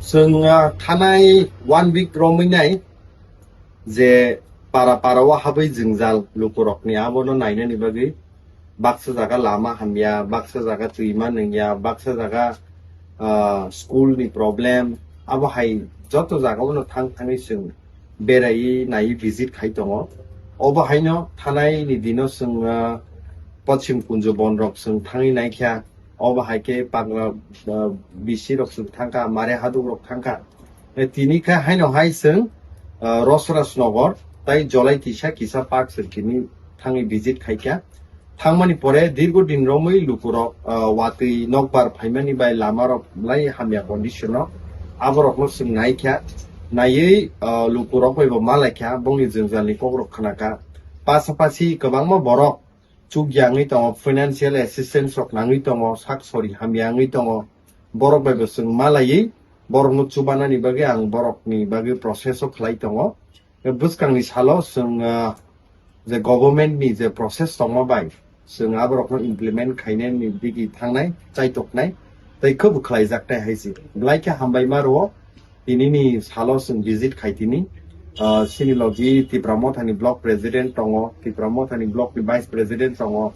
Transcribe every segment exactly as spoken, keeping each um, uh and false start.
Chwng, ah, thanai one week romwi nai je para para o habwi jwngjal lukurokni abono nainani bagwi baksa jaga lama hamya, baksa jaga twima nungya, baksa jaga, ah, school ni problem, abo hai joto jaga o no thang thangwi chwng beraiwi naiwi visit khai tongo. Obo haino thanai ni dino chwng, ah, Pochim Kunjo Bonrok chwng thangwi naikha. Obo hai khe Pagra, ah, bisi rok chwng thangkha, Mare Haduk rok thangkha. Eh, tini kha haino hai chwng, ah, Rosrasnogor tai Jolai Tisa kisa park chwng tini thangwi visit khaikha. Thangmani pore dirgo din romwi lukurok, ah, watwi nokbar phaimani bai lamarok lai hamya condition o. Aborokno chwng naikha, naiwi, ah, lukurok bai bo malaikha, bongni jwngjalni kokrok khnakha. Pasapasi kwbangma borok chukya wngwi tongo, financial assistance rok nangwi tongo, sak sori hamya wngwi tongo. Borok bai bo chwng malaiwi borokno chubanani bagwi ang borokni bagwi process o khlai tongo. Bwskangni salo chwng, ah, je government ni je process tongma bai chwng aborokno implement khainani digi thangnai, chaitoknai, tei khwbo khlaijaknai hai se. Belai khe hambai ma rwo, tinini salo chwng visit khai tini. Ah, sini logi Tipra Mothani block president tongo, Tipra Mothani block ni vice president tongo,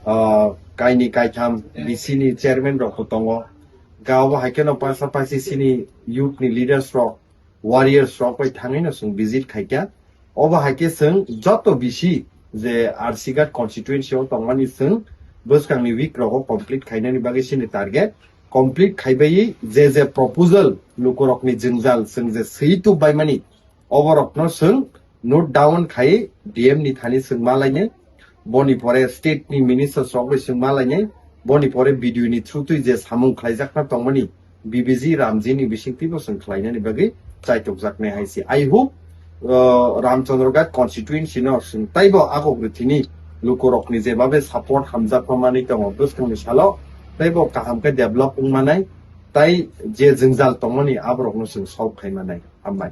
ah, kaini kaitham B C ni chairman rok bo tongo. Ga obo hai kheno pasapasi sini youth ni leaders rok, warriors rok bai thangwi no chwng visit khaikha. Obo hai khe chwng joto bisi je R C Ghat constituency o tongmani chwng bwskangni week rogo complete khainani bagwi sini target. Complete khaibai je je proposal lukurokni jwngjal chwng je swi tubbaimani, oborokno chwng note down khai D M ni thani chwng malainai, boni pore state ni minister rok bai chwng malainai, boni pore B D O ni through twi je samung khlaijakna tongmani, B B G Ramji ni bisingtwi bo chwng khlainani bagwi chaitokjaknai hai se. I hope, uh, Ramchandra Ghat constituency no chwng taibo agok rwthini lukurokni jebabe support hamjakma manwi tongo, bwskangni salo taibo kaham khe develop wngmanai, tai je jwngjal tongmani aborokno chwng solve khai manai. Hambai.